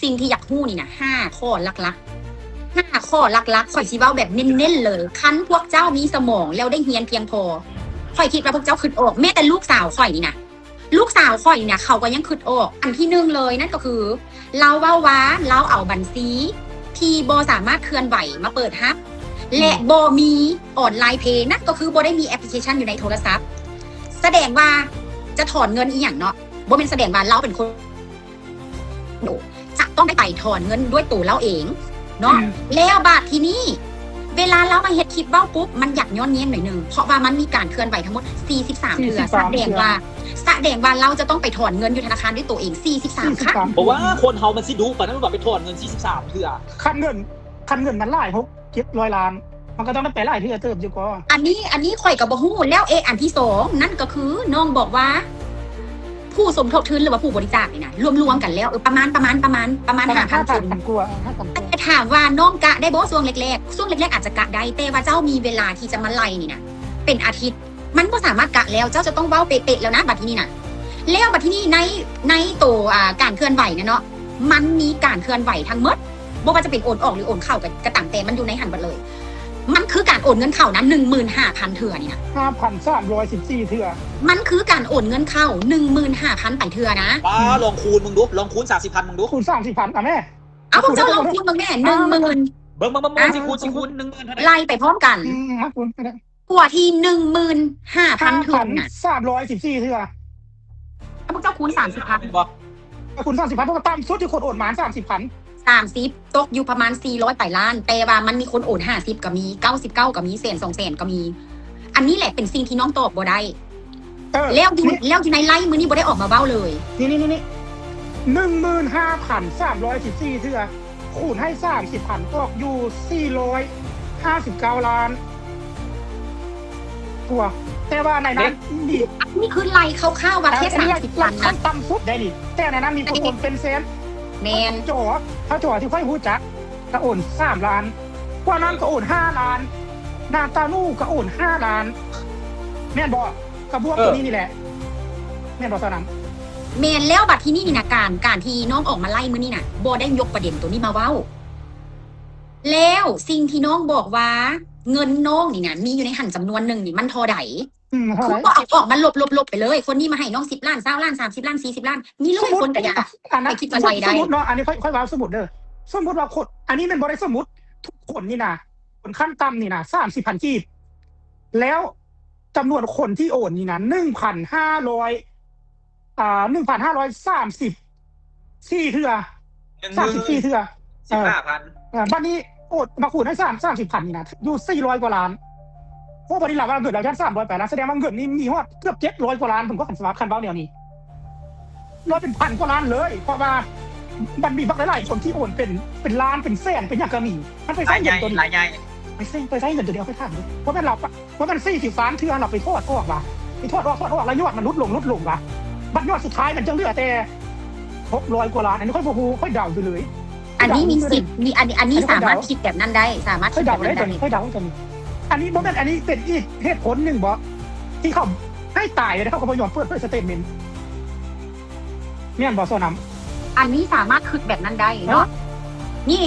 ສິ່ງທີ່ຢາກຮູ້ນີ້ນະ ຫ້າຂໍ້ຫຼັກໆ ຫ້າຂໍ້ຫຼັກໆ ຂ້ອຍຊິເວົ້າແບບເນັ້ນໆເລີຍ. ຄັນພວກເຈົ້າມີສະໝອງແລ້ວໄດ້ຮຽນພຽງພໍ ຂ້ອຍຄິດວ່າພວກເຈົ້າຄິດອອກ. ແມ້ແຕ່ລູກສາວຂ້ອຍນີ້ນະ ລູກສາວຂ້ອຍນີ້ນະ ເຂົາກໍຍັງຄິດອອກ. ອັນທີໜຶ່ງເລີຍນັ້ນກໍຄື ລາວເວົ້າວ່າລາວເອົາບັນຊີທີ່ບໍ່ສາມາດເຄື່ອນໄຫວມາເປີດຮັບ ແລະ ບໍ່ມີອອນລາຍເພ ນັ້ນກໍຄືບໍ່ໄດ້ມີແອັບພລິເຄຊັນຢູ່ໃນໂທລະສັບ. ສະແດງວ່າຈະຖອນເງິນອີ່ຫຍັງເນາະ ບໍ່ແມ່ນສະແດງວ່າລາວເປັນຄົນ ຈະຕ້ອງໄດ້ໄປຖອນເງິນດ້ວຍໂຕລາວເອງເນາະ. ແລ້ວບາດທີນີ້ ເວລາລາວມາເຮັດຄລິບເວົ້າປຸບ ມັນຢາກຍ້ອນແຍ້ງໜ້ອຍໜຶ່ງ ເພາະວ່າມັນມີການເຄື່ອນໄຫວທັງໝົດສີ່ສິບສາມເທື່ອ. ສະແດງວ່າ ສະແດງວ່າລາວຈະຕ້ອງໄປຖອນເງິນຢູ່ທະນາຄານດ້ວຍໂຕເອງສີ່ສິບສາມຄັ້ງ. ເພາະວ່າຄົນເຮົາມັນຊິດຸປານນັ້ນ ວ່າໄປຖອນເງິນສີ່ສິບສາມເທື່ອ. ຄັນເງິນ ຄັນເຈັດຮ້ອຍລ້ານ ມັນກໍຕ້ອງໄດ້ໄປຫຼາຍເທື່ອເຕີບຢູ່ກໍ. ອັນນີ້ ອັນນີ້ຂ້ອຍກໍບໍ່ຮູ້. ແລ້ວເອ ອັນທີສອງນັ້ນກໍຄື ນ້ອງບອກວ່າ ຜູ້ສົມທົບທຶນ ຫຼືວ່າຜູ້ບໍລິຈາກນີ້ນະ ລວມໆກັນແລ້ວ ເອີ ປະມານ ປະມານ ປະມານ ປະມານຫ້າພັນຄົນ. ແຕ່ຖາມວ່ານ້ອງກະໄດ້ບໍ່ຊ່ວງແລກໆ? ຊ່ວງແລກໆອາດຈະກະໄດ້ ແຕ່ວ່າເຈົ້າມີເວລາທີ່ຈະມາໄລ່ນີ້ນະ ເປັນອາທິດ ມັນບໍ່ສາມາດກະແລ້ວ. ເຈົ້າຈະຕ້ອງເວົ້າເປະໆແລ້ວນະ ບັດທີນີ້ນະ. ແລ້ວບັດທີນີ້ໃນ ໃນໂຕ ອ່າ ການເຄື່ອນໄຫວນະເນາະ ມັນມີການເຄື່ອນໄຫວທັງໝົດ ບໍ່ວ່າຈະເປັນໂອນອອກ ຫຼື ໂອນເຂົ້າ ກໍ ກໍຕາມແຕ່ ມັນຢູ່ໃນຫັ້ນເບິດເລີຍ. ມັນຄືການໂອນເງິນເຂົ້ານະ ໜຶ່ງໝື່ນຫ້າພັນເທື່ອນີ້ນະ. ຫ້າພັນສາມຮ້ອຍສິບສີ່ເທື່ອ. ມັນຄືການໂອນເງິນເຂົ້າ ໜຶ່ງໝື່ນຫ້າພັນປາຍເທື່ອນະ. ປ້າ ລອງຄູນເບິ່ງດູ ລອງຄູນສາມສິບພັນເບິ່ງດູ. ຄູນສາມສິບພັນ ອ່ະແມ່. ເອົາ ພວກເຈົ້າລອງຄູນເບິ່ງແມ່ ອ່າ ໜຶ່ງໝື່ນ ເບິ່ງ ເບິ່ງ ເບິ່ງ ອ່າ ຊິຄູນ ຊິຄູນ ໜຶ່ງໝື່ນເທົ່າໃດ? ໄລ່ໄປພ້ອມກັນ. ອືມ ມາຄູນກໍໄດ້. ກວ່າທີ່ໜຶ່ງໝື່ນຫ້າພັນເທື່ອນະ. ຫ້າພັນສາມຮ້ອຍສິບສີ່ເທື່ອ. ຖ້າພວກເຈົ້າຄູນສາມສິບພັນ ແມ່ນບໍ່? ຄູນສາມສິບພັນ ເພາະວ່າຕ່ຳສຸດທີ່ຄົນໂອນມາສາມສິບພັນ ສາມສິບ ຕົກຢູ່ປະມານສີ່ຮ້ອຍປາຍລ້ານ ແຕ່ວ່າມັນມີຄົນໂອນຫ້າສິບກໍມີ ເກົ້າສິບເກົ້າກໍມີ ແສນສອງແສນກໍມີ. ອັນນີ້ແຫຼະເປັນສິ່ງທີ່ນ້ອງຕອບບໍ່ໄດ້. ເອີ ແລ້ວຢູ່ ນີ້ ແລ້ວຢູ່ໃນໄລຟ໌ມື້ນີ້ບໍ່ໄດ້ອອກມາເວົ້າເລີຍ. ນີ້ໆໆ ໜຶ່ງໝື່ນຫ້າພັນສາມຮ້ອຍສິບສີ່ເທື່ອ ຄູນໃຫ້ສາມສິບພັນ ອອກຢູ່ສີ່ຮ້ອຍຫ້າສິບເກົ້າລ້ານກວ່າ. ແຕ່ວ່າໃນນັ້ນມີ ອັນນີ້ຄືໄລ່ຄ່າວໆວ່າແຄ່ ເອີ ອັນນີ້ໄລ່ ສາມສິບພັນນະ ຂັ້ນຕ່ຳສຸດໄດ໋ນີ້. ແຕ່ໃນນັ້ນມີຄົນໂອນເປັນແສນ. ແມ່ນ. ຈໍ ຖ້າຈໍທີ່ຂ້ອຍຮູ້ຈັກ ກໍໂອນສາມລ້ານ ກວ່ານັ້ນກໍໂອນຫ້າລ້ານ ນາງຕານູກໍໂອນຫ້າລ້ານ ແມ່ນບໍ່? ກະບວກ ເອີ ຕົວນີ້ນີ້ແຫຼະ ແມ່ນບໍ່ສາວນຳ? ແມ່ນແລ້ວ. ບັດທີນີ້ນີ້ນະ ການ ການທີ່ນ້ອງອອກມາໄລຟ໌ມື້ນີ້ນະ ບໍ່ໄດ້ຍົກປະເດັນຕົວນີ້ມາເວົ້າ. ແລ້ວສິ່ງທີ່ນ້ອງບອກວ່າເງິນນ້ອງນີ້ນະ ມີຢູ່ໃນຫັ້ນຈຳນວນໜຶ່ງນີ້ ມັນເທົ່າໃດ? ອືມ ເທົ່າໃດ? ຄືບໍ່ເອົາອອກມາລົບໆໆໄປເລີຍ. ຄົນນີ້ມາໃຫ້ນ້ອງສິບລ້ານ ຊາວລ້ານ ສາມສິບລ້ານ ສີ່ສິບລ້ານ ມີຮ້ອຍຄົນກໍຢ່າ ອັນນັ້ນ ໃຫ້ຄິດວ່າໄລ່ໄດ້. ສົມມຸດເນາະ ອັນນີ້ຂ້ອຍ ຂ້ອຍເວົ້າສົມມຸດເດີ. ສົມມຸດວ່າຄົນ ອັນນີ້ແມ່ນບໍ່ໄດ້ສົມມຸດ ທຸກຄົນນີ້ນະ ຄົນຂັ້ນຕ່ຳນີ້ນະ ສາມສິບພັນກີບ ແລ້ວຈຳນວນຄົນທີ່ໂອນນີ້ນະ ໜຶ່ງພັນຫ້າຮ້ອຍ ອ່າ ໜຶ່ງພັນຫ້າຮ້ອຍສາມສິບສີ່ເທື່ອ ໜຶ່ງໝື່ນ ສາມສິບສີ່ເທື່ອ ສິບຫ້າພັນ ເອີ ບັດນີ້ໂອນມາຄູນໃຫ້ສາມ ສາມສິບພັນນີ້ນະ ຢູ່ສີ່ຮ້ອຍກວ່າລ້ານ. ໂອ້ ບັດນີ້ລາວວ່າເງິນລາວຢ້ານສາມຮ້ອຍປາຍລ້ານ ສະແດງວ່າເງິນນີ້ມີຮອດເກືອບເຈັດຮ້ອຍກວ່າລ້ານ ເພິ່ນກໍຄັນ ຄັນເວົ້າແນວນີ້ ລາວເປັນພັນກວ່າລ້ານເລີຍ. ເພາະວ່າມັນມີບັກຫຼາຍໆຄົນທີ່ໂອນເປັນ ເປັນລ້ານ ເປັນແສນ ເປັນຫຍັງກໍມີ. ມັນໄປໃຊ້ເງິນຕົວນີ້ ລາຍໃຫຍ່ ໄປໃຊ້ ໄປໃຊ້ເງິນຕົວນີ້ ເອົາໄປຖາມເບິ່ງ ບໍ່ແມ່ນລາວ ວ່າມັນສີ່ສິບລ້ານເທື່ອ ລາວໄປຖອດອອກວ່າ ໄປຖອດອອກ ຖອດອອກ ແລ້ວຍອດມັນຫຼຸດລົງ ຫຼຸດລົງວ່າ ບັດຍອດສຸດທ້າຍມັນຈະເຫຼືອແຕ່ຫົກຮ້ອຍກວ່າລ້ານ. ອັນນີ້ຂ້ອຍບໍ່ຮູ້ ຂ້ອຍເດົາໄປເລີຍ. ອັນນີ້ມີສິດ ມີ ອັນນີ້ ອັນນີ້ ອັນນີ້ຂ້ອຍເດົາ ສາມາດຄິດແບບນັ້ນໄດ້ ສາມາດຄິດແບບນັ້ນໄດ້. ຂ້ອຍເດົາໄດ້ຕົວນີ້ ຂ້ອຍເດົາຕົວນີ້. ອັນນີ້ບໍ່ແມ່ນ ອັນນີ້ເປັນອີກເຫດຜົນໜຶ່ງບໍ່ ທີ່ເຂົາໃຫ້ຕາຍແລ້ວ ເຂົາກໍບໍ່ຍອມເປີດເຜີຍສະເຕດເມັນ ແມ່ນບໍ່ ຊາວນຳ? ອັນນີ້ສາມາດຄິດແບບນັ້ນໄດ້ເນາະ ເນາະ ນີ້.